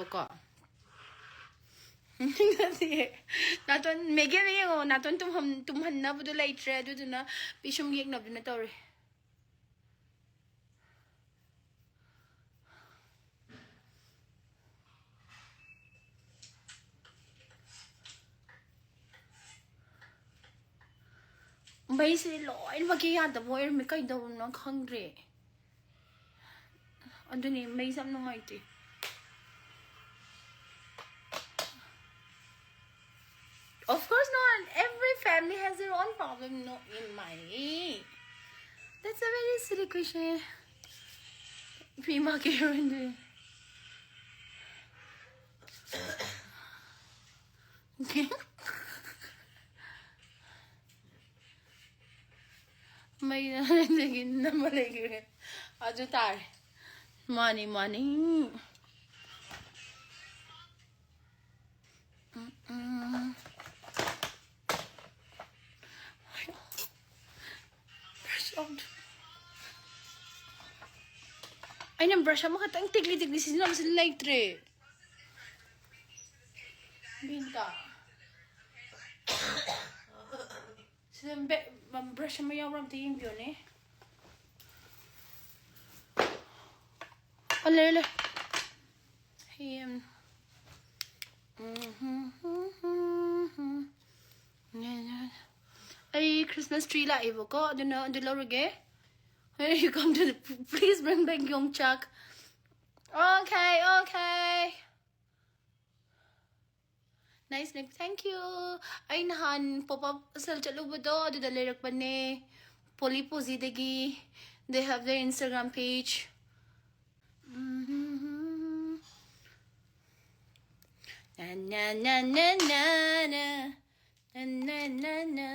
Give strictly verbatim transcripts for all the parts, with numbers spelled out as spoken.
ꯀꯣ꯫ ꯅꯠꯇꯦ꯫ ꯅꯥꯇꯣꯟ ꯃꯦꯒꯦꯅ ꯌꯦꯡꯉꯣ, ꯅꯥꯇꯣꯟ ꯇꯨꯝꯍꯟ-, ꯇꯨꯝꯍꯟꯅꯕꯗꯣ ꯂꯩꯇ꯭ꯔꯦ, ꯑꯗꯨꯗꯨꯅ ꯄꯤꯁꯨꯝ ꯌꯦꯛꯅꯕꯗꯨꯅ ꯇꯧꯔꯤ꯫ ꯃꯩꯁꯦ ꯂꯣꯏꯅꯃꯛꯀꯤ ꯌꯥꯗꯕ ꯑꯣꯏꯔꯝꯃꯤ, ꯀꯩꯗꯧꯕꯅꯣ ꯈꯪꯗ꯭ꯔꯦ꯫ ꯑꯗꯨꯅꯤ, ꯃꯩꯁꯦ ꯌꯥꯝ ꯅꯨꯡꯉꯥꯏꯇꯦ꯫ Of course not. Every family has their own problem. No, in my, that's a very silly question. ꯏꯃꯥ ꯀꯦꯔꯣꯟꯗꯦ꯫ ꯃꯩꯗꯒꯤ ꯅꯝꯃ ꯂꯩꯈ꯭ꯔꯦ꯫ ꯑꯗꯨ ꯇꯥꯔꯦ꯫ ꯃꯥꯅꯤ, ꯃꯥꯅꯤ꯫ ꯎꯝ, ꯎꯝ꯫ Brush on. ꯑꯩꯅ brush ꯑꯃꯈꯛꯇꯪ ꯇꯤꯛꯂꯤ ꯇꯤꯛꯂꯤ ꯁꯤꯖꯤꯟꯅꯕꯁꯤ ꯂꯩꯇ꯭ꯔꯦ꯫ ꯕꯤꯟꯇ꯫ ꯁꯤꯗ ꯕꯦ-, ꯕ꯭ꯔꯁ ꯑꯃ ꯌꯥꯎꯕ꯭ꯔꯥ ꯑꯝꯇ ꯌꯦꯡꯕꯤꯌꯨꯅꯦ꯫ ꯑꯣ, ꯂꯩꯔꯦ, ꯂꯩꯔꯦ꯫ ꯍꯌꯦꯡ꯫ ꯑꯩ Christmas tree ꯂꯥꯛꯑꯦꯕꯀꯣ, ꯑꯗꯨꯅ ꯑꯗꯨ ꯂꯧꯔꯒꯦ꯫ When you come to the, please bring back ꯌꯣꯡꯆꯥꯛ꯫ Okay, okay. Nice name. Thank you. ꯑꯩ ꯅꯍꯥꯟ pop up sale ꯆꯠꯂꯨꯕꯗꯣ, ꯑꯗꯨꯗ ꯂꯩꯔꯛꯄꯅꯦ꯫ Poly Posy ꯗꯒꯤ꯫ They have their Instagram page. Na, na, na, na, na, na. Na, na, na, na.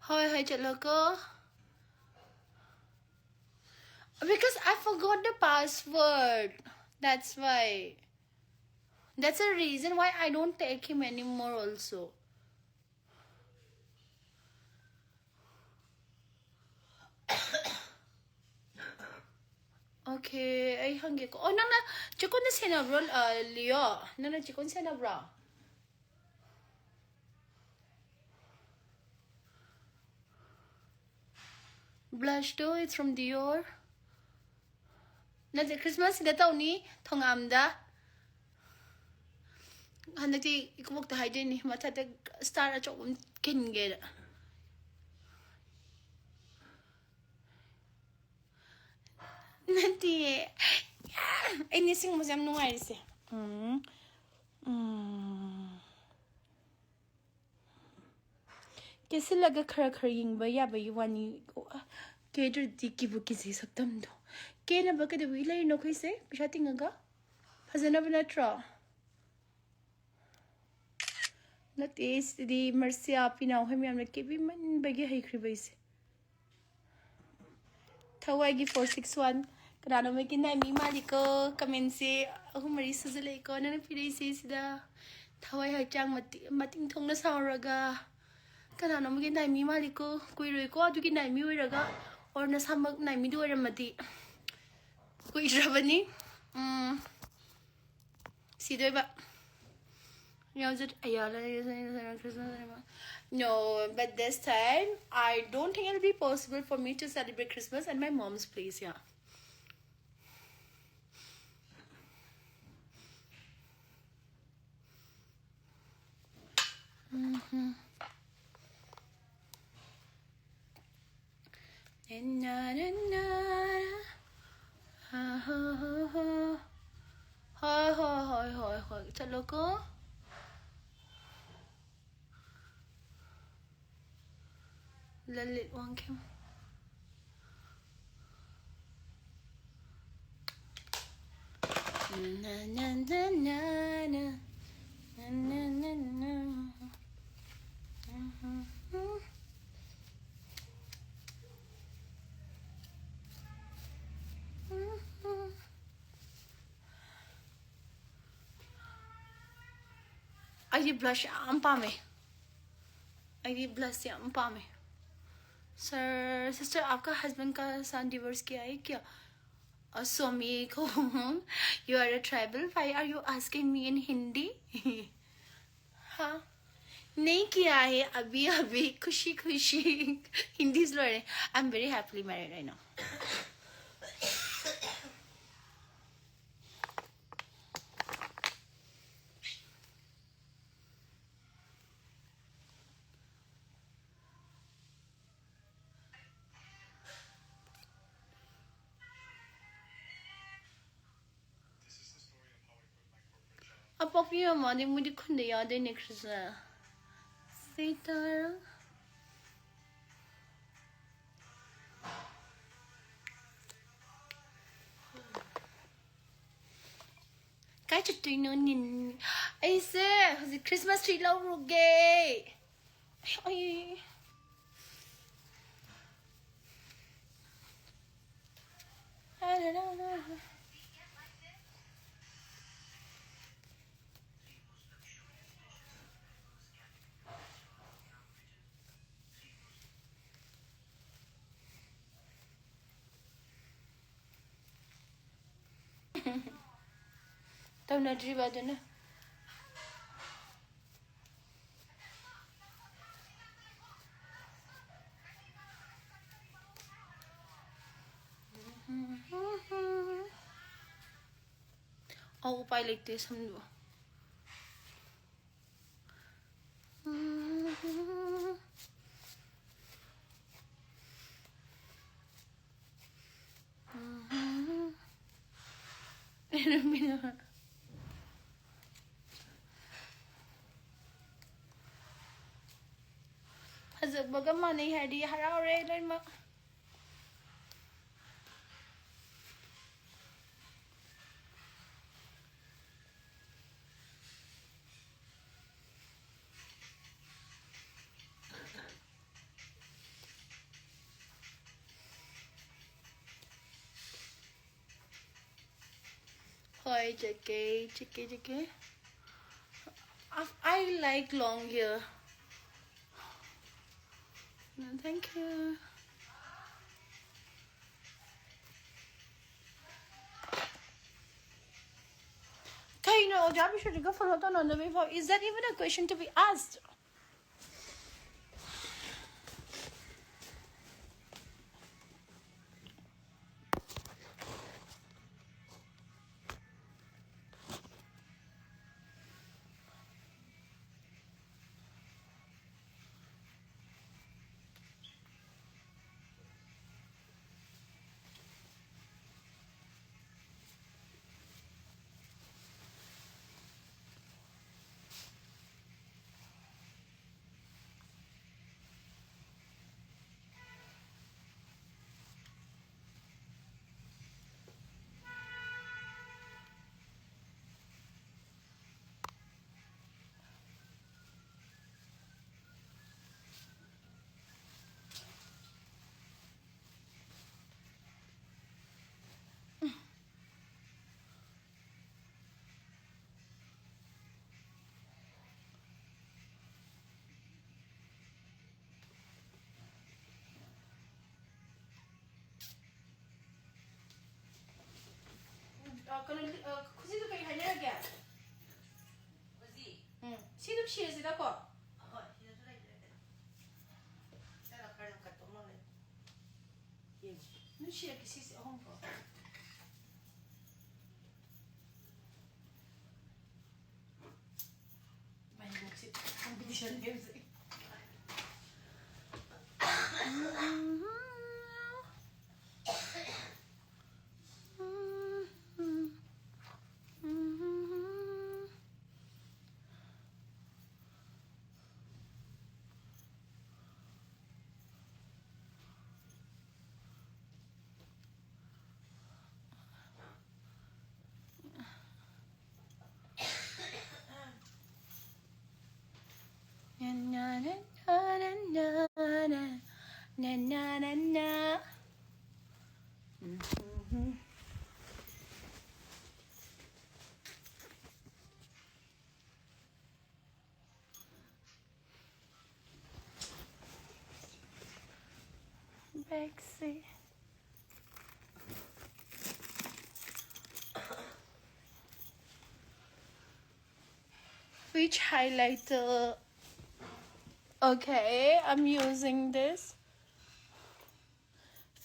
ꯍꯣꯏ, ꯍꯣꯏ, ꯆꯠꯂꯣꯀꯣ꯫ Because I forgot the password. That's why. That's a reason why I don't take him anymore also. Okay, ꯑꯩ ꯍꯪꯒꯦꯀꯣ. ꯑꯣ, ꯅꯪꯅ ꯆꯦꯀꯣꯟꯗ ꯁꯦꯟꯅꯕ꯭ꯔꯣ, ꯑ, ꯂꯤꯌꯣ? ꯅꯪꯅ ꯆꯦꯀꯣꯟ ꯁꯦꯟꯅꯕ꯭ꯔꯣ? Blush too, it's from Dior. ꯅꯠꯇꯦ, ꯈ꯭ꯔꯤꯁꯃꯥꯁꯁꯤꯗ ꯇꯧꯅꯤ, ꯊꯣꯉꯥꯝꯗ꯫ ꯍꯟꯗꯛꯇꯤ ꯏꯀꯨꯕꯣꯛꯇ ꯍꯥꯏꯗꯣꯏꯅꯤ, ꯃꯊꯛꯇ ꯁ꯭ꯇꯥꯔ ꯑꯆꯧꯕ ꯑꯃ ꯈꯤꯟꯒꯦꯅ꯫ ꯅꯠꯇꯤꯌꯦ꯫ ꯑꯩ ꯅꯤꯡꯁꯤꯡꯕꯁꯦ ꯌꯥꯝ ꯅꯨꯡꯉꯥꯏꯔꯤꯁꯦ꯫ ꯎꯝ꯫ ꯎꯝ꯫ ꯀꯦꯁꯤꯜꯂꯒ ꯈꯔ ꯈꯔ ꯌꯦꯡꯕ ꯌꯥꯕꯒꯤ ꯋꯥꯅꯤ꯫ ꯀꯦꯗ꯭ꯔꯗꯤ ꯀꯤꯕꯨ ꯀꯤꯖꯩ ꯁꯛꯇꯝꯗꯣ꯫ ꯀꯦꯅꯕ ꯀꯩꯗꯧꯕꯒꯤ ꯂꯩꯔꯤꯅꯣ ꯑꯩꯈꯣꯏꯁꯦ? ꯄꯩꯁꯥ ꯇꯤꯡꯉꯒ? ꯐꯖꯅꯕ ꯅꯠꯇ꯭ꯔꯣ? ꯅꯠꯇꯦ, ꯁꯤꯗꯤ ꯃꯔꯁꯤꯌꯥ ꯄꯤꯅꯥꯎ ꯍꯣꯏ ꯃꯌꯥꯝꯅ ꯀꯦꯕꯤꯃꯟꯕꯒꯤ ꯍꯩꯈ꯭ꯔꯤꯕ ꯑꯩꯁꯦ꯫ ꯊꯋꯥꯏꯒꯤ four six one꯫ ꯀꯅꯥꯅꯣꯝꯃꯒꯤ ꯅꯥꯏꯃꯤ ꯃꯥꯜꯂꯤꯀꯣ꯫ ꯀꯃꯦꯟꯁꯦ ꯑꯍꯨꯝ ꯃꯔꯤ ꯁꯨꯖꯜꯂꯛꯏꯀꯣ ꯅꯪꯅ ꯄꯤꯔꯛꯏꯁꯦ ꯁꯤꯗ꯫ ꯊꯋꯥꯏ ꯍꯛꯆꯥꯡ ꯃꯇꯤ-, ꯃꯇꯤꯡ ꯊꯣꯡꯅ ꯁꯥꯎꯔꯒ꯫ ꯀꯅꯥꯅꯣꯝꯃꯒꯤ ꯅꯥꯏꯃꯤ ꯃꯥꯜꯂꯤꯀꯣ꯫ ꯀꯨꯏꯔꯣꯏꯀꯣ ꯑꯗꯨꯒꯤ ꯅꯥꯏꯃꯤ ꯑꯣꯏꯔꯒ꯫ Or ꯅꯁꯥꯃꯛ ꯅꯥꯏꯃꯤꯗꯨ ꯑꯣꯏꯔꯝꯃꯗꯤ꯫ ꯀꯨꯏꯗ꯭ꯔꯕꯅꯤ꯫ ꯎꯝ꯫ ꯁꯤꯗꯣꯏꯕ꯫ ꯌꯥꯎꯖ-, ꯑꯌꯥ, ꯂꯩ-, ꯂꯩ-, ꯂꯩ-, Christmas ꯂꯩꯕ꯫ No, but this time, I don't think it'll be possible for me to celebrate Christmas at my mom's place, yeah. Mm-hmm. ꯍꯣꯏ, ꯍꯣꯏ, ꯍꯣꯏ, ꯍꯣꯏ, ꯍꯣꯏ, ꯍꯣꯏ꯫ ꯆꯠꯂꯣꯀꯣ꯫ ꯂꯂꯤꯠ ꯋꯥꯡꯈꯦꯝ꯫ ꯅ, ꯅ, ꯅ, ꯅ, ꯅ꯫ ꯅ, ꯅ, ꯅ, ꯅ꯫ ꯑꯩꯗꯤ blush ꯌꯥꯝ ꯄꯥꯝꯃꯦ꯫ ꯑꯩꯗꯤ blush ꯌꯥꯝ ꯄꯥꯝꯃꯦ꯫ Sir, sister, आपका husband का साथ divorce किया है क्या? Assalamualaikum. You are a tribal. Why are you asking me in Hindi? हाँ, नहीं किया है अभी अभी, खुशी खुशी हिंदी से लड़े. I'm very happily married right now. ꯑꯄꯣꯛꯄꯤ ꯃꯃꯥꯗꯤ ꯃꯣꯏꯗꯤ ꯈꯨꯟꯗ ꯌꯥꯗꯣꯏꯅꯦ ꯈ꯭ꯔꯤꯁꯅ. ꯁꯤꯇꯥꯔꯥ. ꯀꯥꯏ ꯆꯠꯇꯣꯏꯅꯣ ꯅꯤꯟ? ꯑꯩꯁꯦ ꯍꯧꯖꯤꯛ Christmas tree ꯂꯧꯔꯨꯒꯦ. ꯑꯩ, ꯇꯧꯅꯗ꯭ꯔꯤꯕ ꯑꯗꯨꯅ. ꯑꯧ, ꯎꯄꯥꯏ ꯂꯩꯇꯦ ꯁꯝꯗꯣ. ꯐꯖꯕꯒ ꯃꯥꯟꯅꯩ ꯍꯥꯏꯔꯗꯤ ꯍꯔꯥꯎꯔꯦ ꯂꯣꯏꯅꯃꯛ. ꯍꯣꯏ, ꯆꯠꯀꯦ, ꯆꯠꯀꯦ, ꯆꯠꯀꯦ. I, I like long hair. No, thank you. Punjabi shooting ka follow to nanda bhi. Is that even a question to be asked? ꯑ, ꯀꯩꯅꯣ, ꯑ, ꯈꯨꯖꯤꯗꯣ ꯀꯩ ꯍꯥꯏꯅꯔꯒꯦ? ꯈꯨꯖꯤ? ꯎꯝ, ꯁꯤ ꯑꯗꯨꯝ ꯁꯤꯔꯁꯤꯗꯀꯣ꯫ ꯑꯍꯣꯏ, ꯁꯤꯗꯁꯨ ꯂꯩꯇ꯭ꯔꯦ꯫ ꯅꯪꯅ ꯈꯔ ꯌꯥꯝ ꯀꯠꯄ ꯑꯃ ꯂꯩ꯫ ꯌꯦꯡꯉꯣ꯫ ꯑꯗꯨꯝ ꯁꯤꯔꯛꯀꯦ, ꯁꯤꯁꯦ ꯑꯍꯨꯝꯀꯣ꯫ ꯃꯥꯏ ꯃꯣꯛꯁꯤ competition ꯅꯦ ꯍꯧꯖꯤꯛ꯫ Na, na, na, na, na, na, na, na, na, na. Mhm. Backseat. Which highlighter? Okay, I'm using this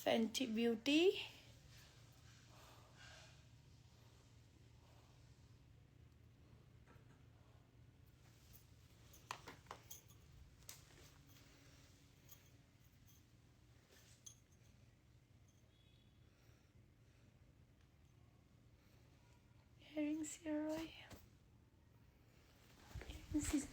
Fenty Beauty. Earrings here, right? Earrings is